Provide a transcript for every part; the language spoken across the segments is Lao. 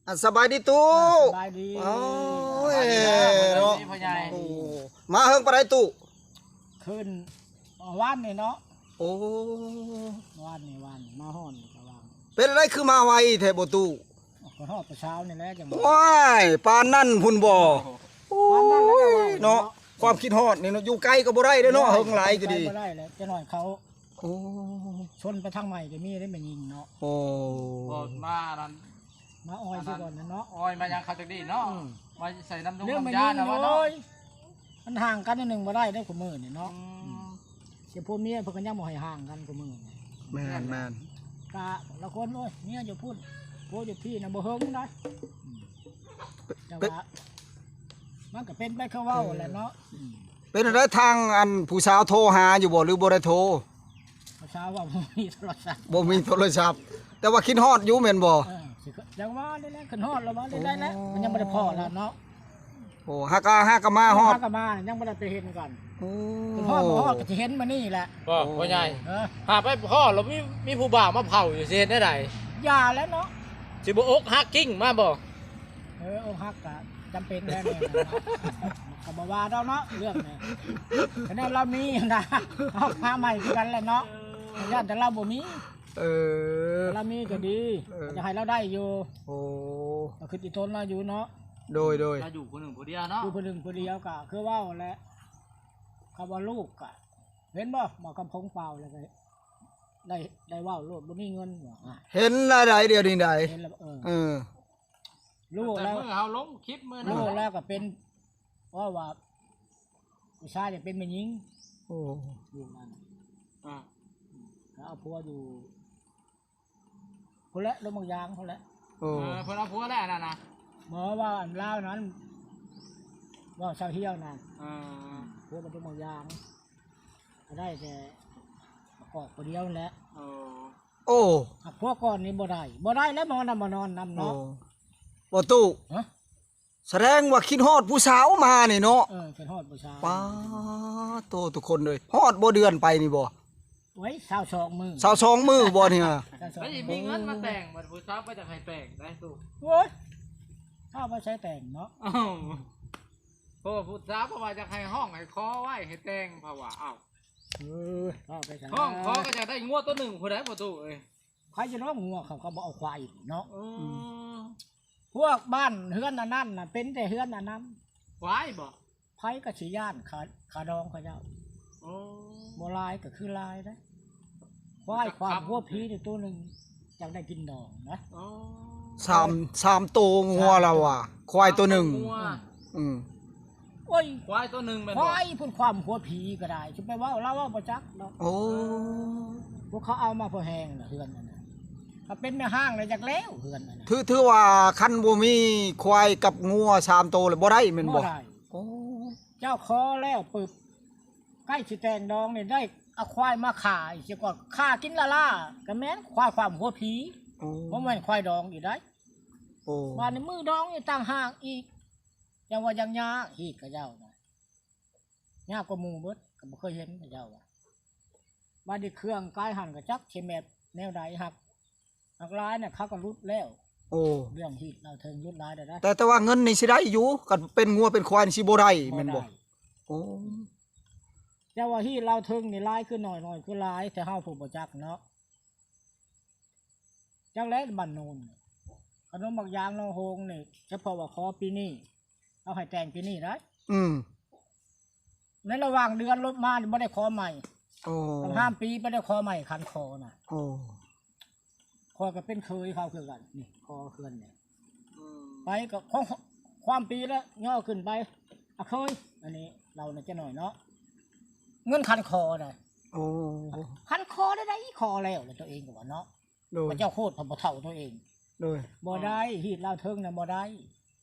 ອ່ະ ສະບາຍດີຕູ້. ອ່າ ສະບາຍດີ. ໂອ້ຍ ສະບາຍດີເນາະ ພໍ່ໃຫຍ່. ໂອ້ ມາເຫິງປານໃດຕູ້? ຄືນວານນີ້ເນາະ. ໂອ້ ວານນີ້ ວານນີ້ມາຮອດນີ້ກະວ່າ ເປັນໃດຄືມາໄວແທ້ບໍ່ຕູ້? ກະຮອດແຕ່ເຊົ້ານີ້ແຫຼະຈັ່ງ. ວ້າຍ ປານນັ້ນພຸ້ນບໍ່? ໂອ້ ປານນັ້ນແຫຼະ ໂອ້ຍເນາະ ເນາະ ຄວາມຄິດຮອດນີ້ເນາະ ຢູ່ໄກກະບໍ່ໄດ້ເດ້ເນາະ ເຫິງຫຼາຍກະດີ ໄປບໍ່ໄດ້ແຫຼະ ຈັກໜ້ອຍເຂົາ ໂອ້ ຊົນໄປທາງໃໝ່ກະມີໄດ້ແມ່ຍິງເນາະ. ໂອ້ ມານັ້ນ ມາອອຍຊິກ່ອນນັ້ນເນາະ ອອຍມາຫຍັງເຂົາຈັກດີເນາະ. ອືມ ມາໃສ່ນ້ຳດົງນ້ຳຢານະວ່າເນາະ ມັນຫ່າງກັນໜ້ອຍໜຶ່ງບໍ່ໄດ້ເດ້ຄູ່ມື້ນີ້ເນາະ. ອືມ ຊິຜົວເມຍເພິ່ນກະຍັງບໍ່ໃຫ້ຫ່າງກັນຄູ່ມື້ນີ້. ແມ່ນໆ ກະລະຄົນ ໂອ້ຍ ເມຍຢູ່ພຸ້ນ ຜົວຢູ່ພີ້ນະ ບໍ່ເຫິງໄດ໋. ອືມ ແຕ່ວ່າມັນກະເປັນໄປຄືເວົ້າແຫຼະເນາະ. ເອີ ອືມ ເປັນໃດທາງອັນຜູ້ສາວໂທຫາຢູ່ບໍ່ ຫຼືບໍ່ໄດ້ໂທ? ຜູ້ສາວວ່າບໍ່ມີໂທລະສັບ ບໍ່ມີໂທລະສັບ ແຕ່ວ່າຄິດຮອດຢູ່ແມ່ນບໍ່? ເອີ ຊິ ຈັ່ງວ່ານີ້ແຫຼະ ຄິດຮອດລະວ່າໄດ້ແຫຼະ ໂອ້ ມັນຍັງບໍ່ໄດ້ພໍ້ລະເນາະ. ໂອ້ ຫາກະ ຫາກະມາຮອດ ຫາກະມາ ຍັງບໍ່ໄດ້ໄປເຫັນກັນ. ໂອ້ ເພິ່ນຮອດບໍ່ຮອດກະຊິເຫັນມື້ນີ້ແຫຼະ ບໍ່ ໂອ້ ພໍ່ໃຫຍ່. ເອີ ຫາກໄປພໍ້ລະມີ ມີຜູ້ບ່າວມາເຝົ້າຢູ່ ຊິເຮັດແນວໃດ? ຢ່າແລ້ວເນາະ ຊິບໍ່ອົກຫັກກິ້ງມາບໍ່? ເອີ ອົກຫັກກະຈຳເປັນແລ້ວແມ່ນເນາະ ກະບໍ່ວ່າດອກເນາະ ເລື່ອງນີ້ ຄະແນນລາວມີຫັ້ນນະ ເຮົາຫາໃໝ່ຄືກັນແຫຼະເນາະ ຢ້ານແຕ່ລາວບໍ່ມີ. ເອີ ລາວມີກະດີ ເອີ ກະຢາກໃຫ້ລາວໄດ້ຢູ່. ໂອ້ ກະຄຶດອີ່ຕົນລາວຢູ່ເນາະ. ໂດຍໆ ລາວຢູ່ຜູ້ໜຶ່ງຜູ້ດຽວເນາະ ຢູ່ຜູ້ໜຶ່ງຜູ້ດຽວກະຄືເວົ້າແຫຼະ ຄຳວ່າລູກກະ ເຫັນບໍ່ ໝໍຄຳຄົງເປົ່າແລ້ວກະໄດ້ ໄດ້ເວົ້າໂລດ ບໍ່ມີເງິນວ່າ. ເຫັນລະໃດ ດຽວນີ້ໃດ ເຫັນລະ ເອີ ເອີ ຮູ້ແລ້ວ ເຮົາລົງຄລິບມື້ນັ້ນ ຮູ້ແລ້ວກະເປັນ ເວົ້າວ່າຜູ້ຊາຍຈະເປັນແມ່ຍິງ. ໂອ້ ຢູ່ນັ້ນ ອ່າ ກະເອົາຜົວຢູ່ ພຸ້ນແຫຼະ ລົງບາງຢາງພຸ້ນແຫຼະ. ໂອ້ ເອີ ເພິ່ນເອົາຜົວແລ້ວອັນນັ້ນນະ ໝໍວ່າອັນລາວນັ້ນ ເວົ້າຊາວຮຽວນະ. ເອີ ຜົວມັນລົງບາງຢາງ ກະໄດ້ແຕ່ປະກອບຜູ້ດຽວຫັ້ນແຫຼະ. ໂອ້ ໂອ້ ຫາກຜົວກ່ອນນີ້ບໍ່ໄດ້ ບໍ່ໄດ້ແລ້ວ ມານຳມານອນນຳເນາະ. ໂອ້ ບໍ່ຕູ້ ຮະ? ສະແດງວ່າຄິດຮອດຜູ້ສາວມານີ້ເນາະ. ເອີ ຄິດຮອດຜູ້ສາວ. ປາໂຕ ທຸກຄົນເອີຍ ຮອດບໍ່ເດືອນໄປນີ້ບໍ່? ໂອ້ຍ ຊາວສອງມື້ ຊາວສອງມື້ບໍ່ນີ້? ຊາວສອງ ແລ້ວຊິມີເງິນມາແຕ່ງ ບັດຜູ້ສາວບໍ່ຢາກໃຫ້ແຕ່ງໄດ໋ຕູ້. ໂອ້ຍ ເອົາໄປໃສແຕ່ງເນາະ. ເອົ້າ ເພາະວ່າຜູ້ສາວເພິ່ນວ່າຢາກໃຫ້ຮ້ອງໃຫ້ຂໍໄວ້ໃຫ້ແຕ່ງ ເພາະວ່າ ເອົ້າ ເອີ ເອົາໄປໃສ ຮ້ອງຂໍກະຢາກໄດ້ງົວໂຕໜຶ່ງພຸ້ນໃດ໋ ພໍ່ຕູ້ເອີຍ. ໃຜຈະເນາະ ງົວເຂົາກະບໍ່ເອົາຄວາຍເນາະ. ອືມ ອືມ ພວກບ້ານເຮືອນອັນນັ້ນນະ ເປັນແຕ່ເຮືອນອັນນັ້ນ ຄວາຍບໍ່? ໃຜກະຊິຢ້ານຂາ ຂາດອງເຂົາເຈົ້າ. ໂອ້ ບໍ່ຫຼາຍກະຄືຫຼາຍເດ້ ຄວາຍຄວາມຫົວຜີນີ້ໂຕໜຶ່ງ ຈັ່ງໄດ້ກິນດອງນະ. ໂອ້ ສາມ ສາມໂຕງົວລາວວ່າ ຄວາຍໂຕໜຶ່ງ. ສາມໂຕງົວ ອືມ ໂອ້ຍ ຄວາຍໂຕໜຶ່ງແມ່ນບໍ່? ຄວາຍພຸ້ນ ຄວາມຫົວຜີກະໄດ້ ຊິໄປເວົ້າ ລາວເວົ້າບໍ່ຈັກເນາະ. ໂອ້ ພວກເຂົາເອົາມາພໍແຮງນະ ເຮືອນນັ້ນນະ ຖ້າເປັນແມ່ຮ້າງລະຢາກແລ້ວເຮືອນນັ້ນນະ. ຖື ຖືວ່າຄັນບໍ່ມີຄວາຍກັບງົວສາມໂຕລະບໍ່ໄດ້ແມ່ນບໍ່? ບໍ່ໄດ້. ໂອ້ ເຈົ້າຂໍແລ້ວປຶບ ໃກ້ຊິແຕ່ງດອງນີ້ ໄດ້ເອົາຄວາຍມາຂ້າອີກສາກ່ອນ ຂ້າກິນລ້າໆ ກະແມ່ນຄວາຍຄວາມຫົວຜີ. ໂອ້ ບໍ່ແມ່ນຄວາຍດອງອີກໃດ໋. ໂອ້ ບາດນີ້ມື້ດອງນີ້ຕ່າງຫາກອີກ ຈັ່ງວ່າຍັງຍາກ ຮີດເຂົາເຈົ້ານະ ຍາກກວ່າໝູ່ເບິດ ກະບໍ່ເຄີຍເຫັນເຂົາເຈົ້າວ່າ. ບາດນີ້ເຄື່ອງກາຍຫັ້ນກະຈັກຊິແມ່ນແນວໃດ ຫາກ ຫາກຫຼາຍນະ ເຂົາກະຫຼຸດແລ້ວ. ໂອ້ ເລື່ອງຮີດລາວເທິງຫຼຸດຫຼາຍແລ້ວນະ ແຕ່ ແຕ່ວ່າເງິນນີ້ຊິໄດ້ຢູ່ ຄັນເປັນງົວເປັນຄວາຍນີ້ຊິບໍ່ໄດ້ແມ່ນບໍ່? ບໍ່ໄດ້. ໂອ້ ເຈົ້າວ່າຮີດລາວເທິງນີ້ຫຼາຍຄືໜ້ອຍ ໜ້ອຍຄືຫຼາຍ ແຕ່ເຮົາຜູ້ບໍ່ຈັກເນາະ. ຈັກແລ້ວບ້ານໂນນ ຂະໜົມບັກຢາງໜອງໂຮງນີ້ ສະເພາະວ່າຂໍປີນີ້ ເຮົາໃຫ້ແຕ່ງປີນີ້ໄດ໋. ອືມ ໃນລະຫວ່າງເດືອນລົບມານີ້ບໍ່ໄດ້ຂໍໃໝ່. ໂອ້ ກະຫ້າມປີບໍ່ໄດ້ຂໍໃໝ່ຄັນຂໍນະ. ໂອ້ ຂ້ອຍກະເປັນເຂີຍເຂົາຄືກັນນີ້ ຂໍເຮືອນນີ້. ອືມ ໄປກະຂອງ ຄວາມປີລະຍໍຂຶ້ນໄປ ອາເຂີຍ ອັນນີ້ເລົ່ານະຈັກໜ້ອຍເນາະ ເງິນຄັນຂໍນະ. ໂອ້ ຄັນຂໍໄດ້ໃດ ຂໍແລ້ວລະໂຕເອງກະວ່າເນາະ. ໂດຍ ເຈົ້າໂຄດພະບໍ່ເຖົ້າໂຕເອງ. ໂດຍ ບໍ່ໄດ້ ຮີດລາວເທິງນະບໍ່ໄດ້.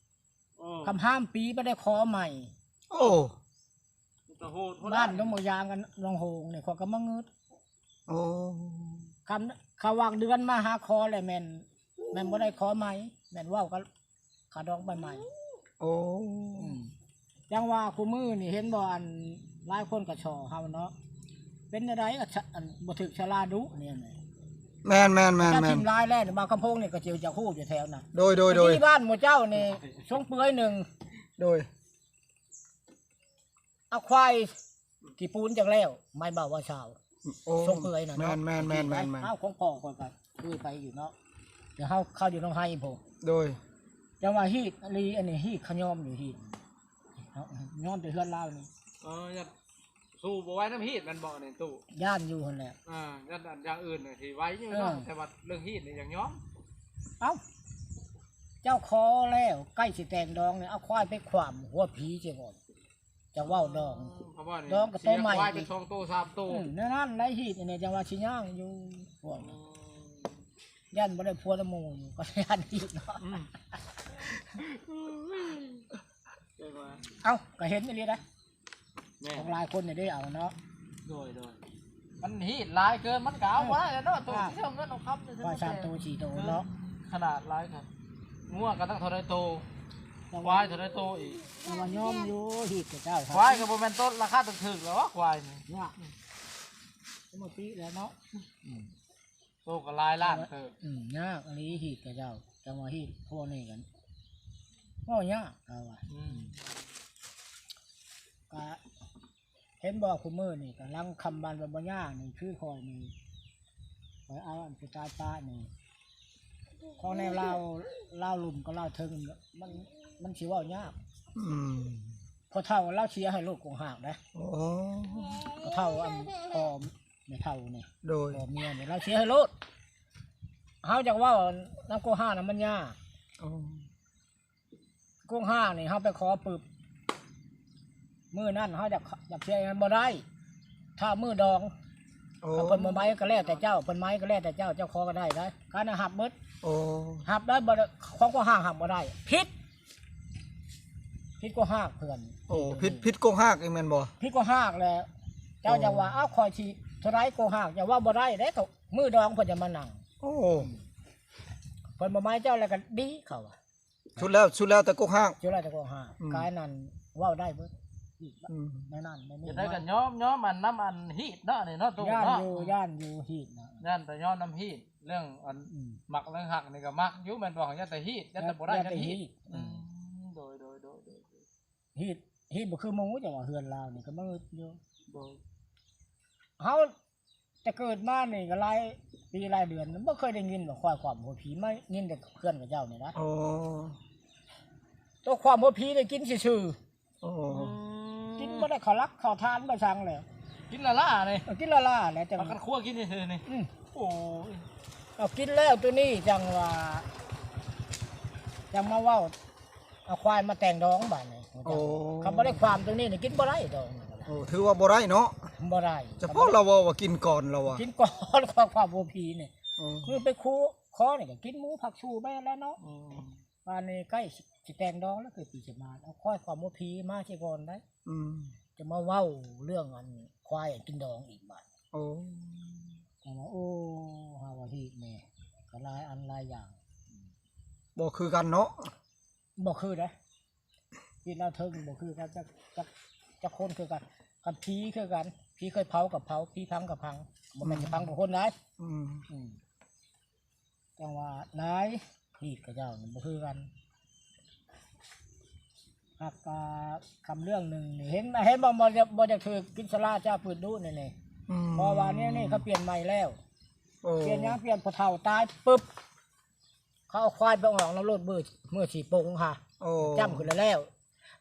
ໂອ້ ຄຳຫ້າມປີບໍ່ໄດ້ຂໍໃໝ່. ໂອ້ ຕະໂຫດໂພດ ບ້ານດົງບັກຢາງກັບໜອງໂຮງນີ້ ຂ້ອຍກະມາງຶດ. ໂອ້ ຄຳ ຄຳວ່າເດືອນມາຫາຂໍແລ້ວແມ່ນ ແມ່ນບໍ່ໄດ້ຂໍໃໝ່ ແມ່ນເວົ້າກັນ ຂາດອງໄປໃໝ່. ໂອ້ ອືມ ຈັ່ງວ່າຄູ່ມື້ນີ້ເຫັນບໍ່ ອັນ ຫຼາຍຄົນກະສໍ່ເຮົາເນາະ ເປັນແນວໃດ ອັນ ບໍ່ຖືກຊະລາດຸນີ້. ແມ່ນໆໆໆ ເຈົ້າຖິ້ມຫຼາຍແລ້ວ ມາຄຳໂພງນີ້ກໍຊິຈະຮູ້ຢູ່ແຖວນັ້ນ. ໂດຍໆໆ ທີ່ບ້ານໝູ່ເຈົ້ານີ້ ຊົງເປືອຍໜຶ່ງ ໂດຍ ເອົາຄວາຍຂີ້ປູນຈັກແລ້ວ ໄມ້ເບົາວ່າຊາວ ໂອ້ ຊົງເປືອຍນະເນາະ. ແມ່ນໆໆໆໆ ເອົາ ຂອງພໍ່ຂ້ອຍກໍເຄີຍໄປຢູ່ເນາະ ແຕ່ເຮົາ ເຮົາຢູ່ໜອງໄຮພຸ້ນ. ໂດຍ ຈັ່ງວ່າຮີດອີ່ຫຼີ ອັນນີ້ຮີດຂະຍອມຢູ່ ຮີດເນາະ ຍອມແຕ່ເຮືອນລາວນີ້. ເອີ ຢ້ານສູ້ບໍ່ໄຫວນຳຮີດແມ່ນບໍ່ນີ້ຕູ້? ຢ້ານຢູ່ຫັ້ນແຫຼະ ອ່າ ຢ້ານອັນຢ່າງອື່ນນະຊິໄຫວຢູ່ເນາະ ເອີ ແຕ່ວ່າເລື່ອງຮີດນີ້ຍັງຍອມ. ເອົ້າ ເຈົ້າຂໍແລ້ວ ໃກ້ຊິແຕ່ງດອງນີ້ ເອົາຄວາຍໄປຂວ້ຳຫົວຜີເສຍກ່ອນ ຈັ່ງເວົ້າດອງ. ເອີ ເພາະວ່ານີ້ ດອງກໍໂຕໃໝ່ ເສຍຄວາຍໄປສອງໂຕສາມໂຕ. ອືມ ແນວນັ້ນໄຫຼຮີດນີ້ ຈັ່ງວ່າຊິຍ່າງຢູ່ພວກນີ້. ອືມ ຢ້ານບໍ່ໄດ້ຜົວນຳໝູ່ຢູ່ ກໍຢ້ານຮີດເນາະ. ອືມ ເອົ້າ ກໍເຫັນອີ່ຫຼີນະ ແມ່ນ ຂອງຫຼາຍຄົນນີ້ໄດ້ເອົາເນາະ. ໂດຍໆ ມັນຮີດຫຼາຍເກີນ ມັນກໍເອົາ ເອີ ບໍ່ໄດ້ແລ້ວເນາະ ໂຕ ອ່າ ຊິເອົາເງິນເອົາຄຳ ວ່າສາມໂຕສີ່ໂຕເນາະ ຂະໜາດຫຼາຍຄັບ ງົວກໍຕັ້ງເທົ່າໃດໂຕ ຄວາຍເທົ່າໃດໂຕອີກ. ແຕ່ວ່າຍອມຢູ່ ຮີດກັບເຈົ້າ ຄວາຍກໍບໍ່ແມ່ນໂຕລາຄາຖືກໆ ແລ້ວວະ ຄວາຍນີ້ ວ່າ ອືມ ປົກກະຕິແລ້ວເນາະ. ອືມ ໂຕກໍຫຼາຍລ້ານເຕີບ. ອືມ ຍາກອີ່ຫຼີຮີດກັບເຈົ້າ ຈັ່ງວ່າຮີດພວກນີ້ກັນ ເວົ້າຍາກເຂົາວ່າ. ອືມ ກະເຫັນບໍ່ ຄູ່ມື້ນີ້ກຳລັງຄຳບ້ານວ່າບໍ່ຍາກນີ້ ຄືຂ້ອຍນີ້ ຂ້ອຍເອົາອັນຜູ້ຕາຍປະນີ້ ຂອງແນວລາວ ລາວລຸ່ມກັບລາວເທິງ ມັນ ມັນຊິເວົ້າຍາກ. ອືມ ພໍ່ເຖົ້າລາວເສຍໃຫ້ໂລດກົກຮາກເດ້. ໂອ້ ພໍ່ເຖົ້າ ອັນພໍ່ແມ່ເຖົ້ານີ້ ໂດຍ ພໍ່ເມຍນີ້ ລາວເສຍໃຫ້ໂລດ. ເຮົາຢາກເວົ້ານຳກົກຮາກນະມັນຍາກ. ໂອ້ ກົກຮາກນີ້ເຮົາໄປຂໍປຶບ ມື້ນັ້ນເຮົາຢາກ ຢາກເສຍມັນບໍ່ໄດ້ ຖ້າມື້ດອງ. ໂອ້ ຖ້າເພິ່ນບໍ່ໄໝກໍແລ້ວແຕ່ເຈົ້າ ເພິ່ນໄໝກໍແລ້ວແຕ່ເຈົ້າ ເຈົ້າຂໍກໍໄດ້ໄດ໋ ການຮັບໝົດ. ໂອ້ ຮັບໄດ້ບໍ່ ຂອງກົກຮາກຮັບບໍ່ໄດ້ ຜິດ ຜິດກົກຮາກເພື່ອນ. ໂອ້ ຜິດ ຜິດກົກຮາກອີກແມ່ນບໍ່? ຜິດກົກຮາກແລ້ວ ເຈົ້າ ໂອ້ ຈະວ່າ ເອົ້າ ຂ້ອຍຊິເທົ່າໃດກົກຮາກ ຢ່າເວົ້າບໍ່ໄດ້ເດ້ ມື້ດອງເພິ່ນຈະມານັ່ງ. ໂອ້ ເພິ່ນບໍ່ໄໝເຈົ້າແລ້ວກໍດີ ເຂົາວ່າ. ສຸດແລ້ວ ສຸດແລ້ວແຕ່ກົກຮາກ ສຸດແລ້ວແຕ່ກົກຮາກ. ອືມ ກາຍນັ້ນເວົ້າໄດ້ເບິດ. ອືມ ໃນນັ້ນໃນນີ້ ຈະໄດ້ກໍຍອມ ຍອມອັນນຳອັນຮີດເນາະ ນີ້ເນາະ ຕູ້ເນາະ. ຢ້ານຢູ່ ຢ້ານຢູ່ຮີດນະ ຢ້ານແຕ່ຍອມນຳຮີດ. ເລື່ອງອັນ ອືມ ມັກເລື່ອງຮັກນີ້ກໍມັກຢູ່ແມ່ນບໍ່? ຢ້ານແຕ່ຮີດ ຢ້ານແຕ່ບໍ່ໄດ້ ຢ້ານຮີດ. ອືມ ໂດຍໆໆໆ ຮີດ ຮີດບໍ່ຄືໝູ່ ຈັ່ງວ່າເຮືອນລາວນີ້ກໍມືດຢູ່. ໂດຍ ເຮົາ ແຕ່ເກີດມານີ້ກໍຫຼາຍປີຫຼາຍເດືອນ ບໍ່ເຄີຍໄດ້ຍິນວ່າຄວາຍຂວ້ຳຫົວຜີ ມາຍິນແຕ່ເພື່ອນຂະເຈົ້ານີ້ນະ. ໂອ້ ໂຕຂວ້ຳຫົວຜີໄດ້ກິນຊື່ໆ. ໂອ້ ອືມ ກິນບໍ່ໄດ້ເຂົ້າຫຼັກເຂົ້າທານບໍ່ສັງແລ້ວ ກິນລ້າໆນີ້. ເອີ ກິນລ້າໆແຫຼະ ຈັກ ພາກັນຄົວກິນຊື່ໆນີ້. ອືມ ໂອ້ຍ ເອົາກິນແລ້ວໂຕນີ້ຈັ່ງວ່າ ຈັ່ງມາເວົ້າ ເອົາຄວາຍມາແຕ່ງດອງບາດນີ້. ໂອ້ ຄັນບໍ່ໄດ້ຂວ້ຳໂຕນີ້ນີ້ກິນບໍ່ໄດ້ດອງ. ໂອ້ ຖືວ່າບໍ່ໄດ້ເນາະ ບໍ່ໄດ້. ສະເພາະລາວເວົ້າວ່າກິນກ່ອນ ລາວວ່າກິນກ່ອນ ຄວາຍຂວ້ຳຫົວຜີນີ້. ໂອ້ ຄືໄປຄູຂໍນີ້ກໍກິນໝູຜັກຊູໄປແລ້ວເນາະ. ອືມ ບາດນີ້ໃກ້ຊິແຕ່ງດອງແລ້ວ ຄືປີຊິມາ ເອົາຄວາຍຂວ້ຳຫົວຜີມາເສຍກ່ອນໄດ໋. ອືມ ຈະມາເວົ້າເລື່ອງອັນຄວາຍກິນດອງອີກບາດ. ໂອ້ ແຕ່ວ່າ ໂອ້ ເຮົາວ່າຮີດແນ່ ກໍຫຼາຍອັນຫຼາຍຢ່າງ ບໍ່ຄືກັນເນາະ. ບໍ່ຄືເດ້ ຮີດລາວເທິງບໍ່ຄືກັນ ຈັກ ຈັກ ຈັກຄົນຄືກັນ. ຄັນຜີຄືກັນ ຜີເຄີຍເຜົາກໍເຜົາ ຜີຝັງກໍຝັງ ບໍ່ແມ່ນຊິຝັງກັບຄົນໄດ໋. ອືມ ອືມ ຈັ່ງວ່າຫຼາຍຮີດຂະເຈົ້ານີ້ບໍ່ຄືກັນ. ຫາກ ອ່າ ຄຳເລື່ອງໜຶ່ງນີ້ ເຫັນ ເຫັນບໍ່ ບໍ່ຢາກ ບໍ່ຢາກຖືກກິນສາລາເຈົ້າປືດດຸນີ້ ນີ້. ອືມ ເພາະວ່າແນວນີ້ເຂົາປ່ຽນໃໝ່ແລ້ວ. ໂອ້ ປ່ຽນຫຍັງ? ປ່ຽນ ພໍ່ເຖົ້າຕາຍປຶບ ເຂົາເອົາຄວາຍໄປອອກນຳໂລດ ເມື່ອ ເມື່ອສີ່ປົງຫາ. ໂອ້ ຈ້ຳຂຶ້ນແລ້ວ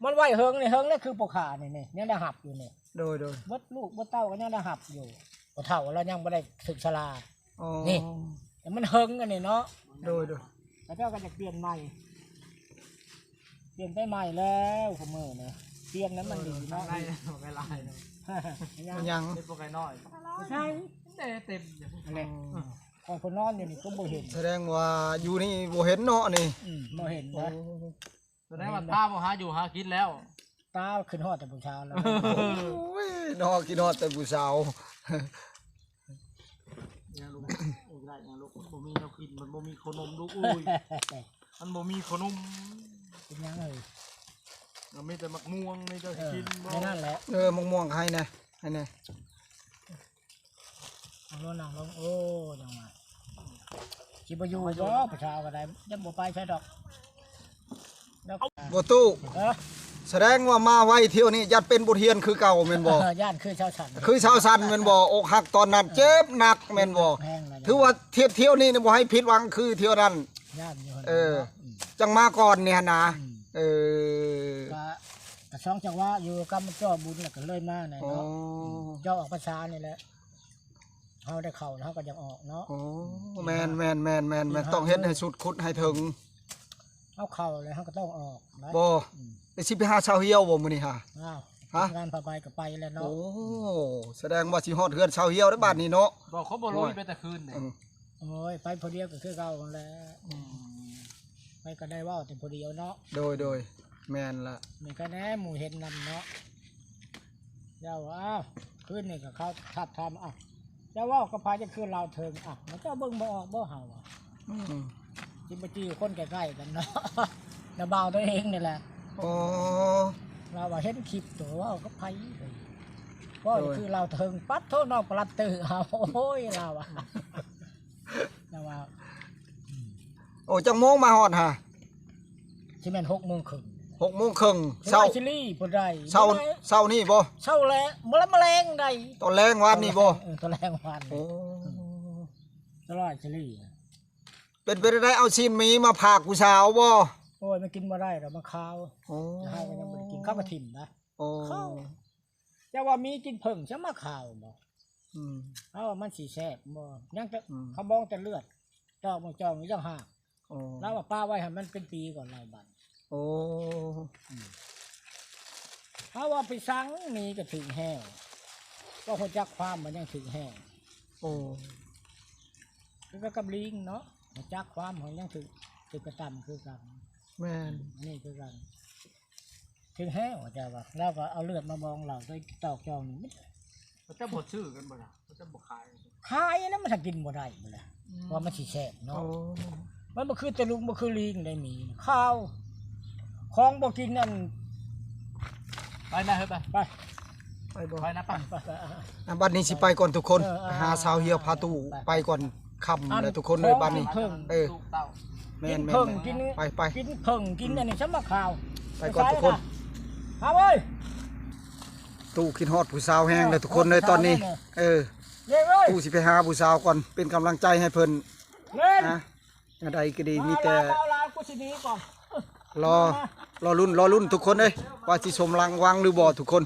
ມັນໄວ້ເຫິງນີ້ ເຫິງແລ້ວ ຄືປູກຂານີ້ ນີ້ຍັງໄດ້ຮັບຢູ່ນີ້. ໂດຍໆ ເບິດລູກເບິດເຕົ້າກໍຍັງໄດ້ຮັບຢູ່ ພໍ່ເຖົ້າລາວຍັງບໍ່ໄດ້ຖືກຊະລາ. ອໍ ນີ້ ແຕ່ມັນເຫິງອັນນີ້ເນາະ. ໂດຍໆ ຂະເຈົ້າກໍຢາກປ່ຽນໃໝ່ ປ່ຽນໄປໃໝ່ແລ້ວ ຄູ່ມື້ນີ້ປ່ຽນນັ້ນມັນດີເນາະ. ໄດ້ບໍ່ໄກຫຼາຍເນາະ ຍັງ ເຮັດບໍ່ໄກນ້ອຍ ໃຊ່ ເຕັມຢູ່. ອັນນີ້ ອໍ ຂອງເພິ່ນນອນຢູ່ນີ້ກໍບໍ່ເຫັນ ສະແດງວ່າຢູ່ນີ້ບໍ່ເຫັນເນາະນີ້. ອືມ ບໍ່ເຫັນນະ. ໂອ້ ສະແດງວ່າຕາບໍ່ຫາຢູ່ຫາກິນແລ້ວ ຕາຂຶ້ນຮອດແຕ່ຜູ້ສາວແລ້ວ. ໂອ້ຍ ເນາະ ຄິດຮອດແຕ່ຜູ້ສາວ. ຫຍັງລູກ? ໂອ້ຍ ໄດ້ຫຍັງລູກ? ມັນບໍ່ມີແນວກິນ ມັນບໍ່ມີເຂົ້າໜົມລູກເອີຍ ມັນບໍ່ມີເຂົ້າໜົມ. ເປັນຫຍັງເອີຍ? ມັນມີແຕ່ໝາກມ່ວງນີ້ ເຈົ້າຊິກິນບໍ່? ເອີ ໃນນັ້ນແຫຼະ. ເອີ ໝາກມ່ວງໃຫ້ແດ່ ໃຫ້ແດ່. ເອົາລົງ ນັ່ງລົງ. ໂອ້ ຈັ່ງວ່າ ຊິບໍ່ຢູ່ບໍ່ ຜູ້ສາວກໍໄດ້ ຍັງບໍ່ໄປໃສດອກ ບໍ່ຕູ້ ເອີ ສະແດງວ່າມາໄວທ່ຽວນີ້ ຢ້ານເປັນບົດຮຽນຄືເກົ່າແມ່ນບໍ່? ເອີ ຢ້ານຄືຊາວສັນ ຄືຊາວສັນແມ່ນບໍ່? ອົກຫັກຕອນນັ້ນເຈັບໜັກແມ່ນບໍ່? ຖືວ່າທຽບ ທ່ຽວນີ້ບໍ່ໃຫ້ຜິດຫວັງຄືທ່ຽວນັ້ນ ຢ້ານຢູ່ ເອີ ເນາະ ອືມ ຈັ່ງມາກ່ອນນີ້ຫັ້ນນະ ອືມ ເອີ ກະ ກະສອງຈັງຫວະຢູ່ ກຳເຈົ້າບຸນ ແລ້ວກໍເລີຍມາແຫຼະເນາະ ອໍ ອືມ ເຈົ້າອອກພັນສານີ້ແຫຼະ ເຮົາໄດ້ເຂົ້າແລ້ວເຮົາກໍຢາກອອກເນາະ ໂອ້ ອືມ ແມ່ນໆໆໆ ຕ້ອງເຮັດໃຫ້ສຸດ ຂຸດໃຫ້ເຖິງ ເຮົາເຂົ້າແລ້ວເຮົາກໍຕ້ອງອອກນະ ບໍ່ ອືມ ໄດ້ຊິໄປຫາຊາວຮຽວບໍ່ມື້ນີ້ຫາ? ອ້າວ ຮະ? ງານຜ້າໄໝກໍໄປແລ້ວເນາະ ໂອ້ ສະແດງວ່າຊິຮອດເຮືອນຊາວຮຽວແລ້ວບາດນີ້ເນາະ ບໍ່ ເຂົາບໍ່ລຸຍໄປແຕ່ຄືນເດ້ ອືມ ໂອ້ຍ ໄປຜູ້ດຽວກໍຄືເກົ່າຫັ້ນແຫຼະ ອືມ ໄປກໍໄດ້ເວົ້າແຕ່ຜູ້ດຽວເນາະ ໂດຍໆ ແມ່ນລະ ນີ້ກໍແນ່ໝູ່ເຫັນນຳເນາະ ເຈົ້າ ອ້າວ ຄືນນີ້ກໍເຂົາທັກຖາມ ອ້າວ ເຈົ້າເວົ້າກັບໃຜ ຈະຄືລາວເທິງ ອ້າວ ເຈົ້າເບິ່ງບໍ່ອອກບໍ່ ເຮົາວ່າ ອືມ ຊິບໍ່ຈື່ຄົນໃກ້ໆກັນເນາະ ນະບ່າວຕົວເອງນີ້ແຫຼະ ອໍ ລາວວ່າເຫັນຄລິບໂຕເວົ້າກັບໃຜ ກໍຄືລາວເທິງ ປັດໂທ ນ້ອງປະລັດຕື່ ໂອ້ຍ ລາວວ່າ ລາວວ່າ ອືມ ໂອ້ ຈັກໂມງມາຮອດຫາ? ຊິແມ່ນຫົກໂມງເຄິ່ງ ຫົກໂມງເຄິ່ງ ເຊົ້າ ສະຫຼອຍຊີຣີ ຜູ້ໃດ ເຊົ້າ ເຊົ້ານີ້ບໍ່? ເຊົ້າແລ້ວ ບໍ່ລະ ມາແລງໃດ ຕອນແລງວານນີ້ບໍ່? ເອີ ຕອນແລງວານ ໂອ້ ອືມ ສະຫຼອຍຊີຣີ ເປັນໄປໄດ້ ເອົາຊີ້ນໝີມາຝາກຜູ້ສາວບໍ່? ໂອ້ຍ ມັນກິນບໍ່ໄດ້ດອກ ມັນຄາວ ໂອ້ ເຮົາກໍຍັງບໍ່ໄດ້ກິນ ເຂົາກໍຖິ້ມນະ ໂອ້ ຄາວ ເຈົ້າວ່າໝີກິນເຜິ້ງ ຈະມາຄາວບໍ່? ອືມ ເອົາ ມັນຊິແຊບບໍ່? ຍັງແຕ່ ອືມ ເຂົາມອງແຕ່ເລືອດ ຈອກມັນຈອງຢູ່ຕ່າງຫາກ ໂອ້ ລາວວ່າປະໄວ້ໃຫ້ມັນເປັນປີກ່ອນລາວບັດ ໂອ້ ອືມ ເຮົາວ່າໄປສັງໝີກໍຖືກແຮ້ວ ກໍຮູ້ຈັກຄວາມມັນຍັງຖືກແຮ້ວ ໂອ້ ຄືກັບລີງເນາະ ຮູ້ຈັກຄວາມມັນຍັງຖືກ ຖືກກະຕຳຄືກັນ ແມ່ນ ອືມ ອັນນີ້ຄືກັນ ຖືກແຮ້ວ ເຈົ້າວ່າ ລາວກໍເອົາເລືອດມາບອງ ລາວໄປຕອກຈອງນີ້ ເຂົາເຈົ້າບໍ່ຊື້ກັນບໍ່ລະ? ເຂົາເຈົ້າບໍ່ຂາຍ ຂາຍແລ້ວມັນຫາກິນບໍ່ໄດ້ພຸ້ນແຫຼະ ອືມ ວ່າມັນຊິແຊບເນາະ ໂອ້ ມັນບໍ່ຄືຕະລຸງ ບໍ່ຄືລີງໄດ໋ ໝີຄາວ ຂອງບໍ່ກິນນັ້ນ ໄປນະ ເຮີ້ຍ ໄປ ໄປ ໄປບໍ່ ໄປນະ ໄປ ໄປ ໄປ ອ່ະ ບັດນີ້ຊິໄປກ່ອນທຸກຄົນ ເອີ ໄປຫາຊາວຮຽວພາຕູ້ ໄປ ໄປກ່ອນ ຄ່ຳແລ້ວທຸກຄົນເອີຍ ບັດນີ້ ເອີ ແມ່ນໆ ກິນເຜິ້ງ ໄປໆ ກິນເຜິ້ງ ກິນອັນນີ້ຊະມາຂາວ ໄປກ່ອນທຸກຄົນ ຫາເອີຍ ຕູ້ຄິດຮອດຜູ້ສາວແຮງແລ້ວທຸກຄົນເອີຍຕອນນີ້ ເອີ ຕູ້ຊິໄປຫາຜູ້ສາວກ່ອນ ເປັນກຳລັງໃຈໃຫ້ເພິ່ນ ນະ ແນວໃດກໍດີ ມີແຕ່ ລາວ ລາວ ລາວ ກູຊິໜີກ່ອນ ລໍ ລໍລຸ້ນ ລໍລຸ້ນທຸກຄົນເອີຍ ວ່າຊິສົມຫວັງ ຫວັງຫຼືບໍ່ທຸກຄົນ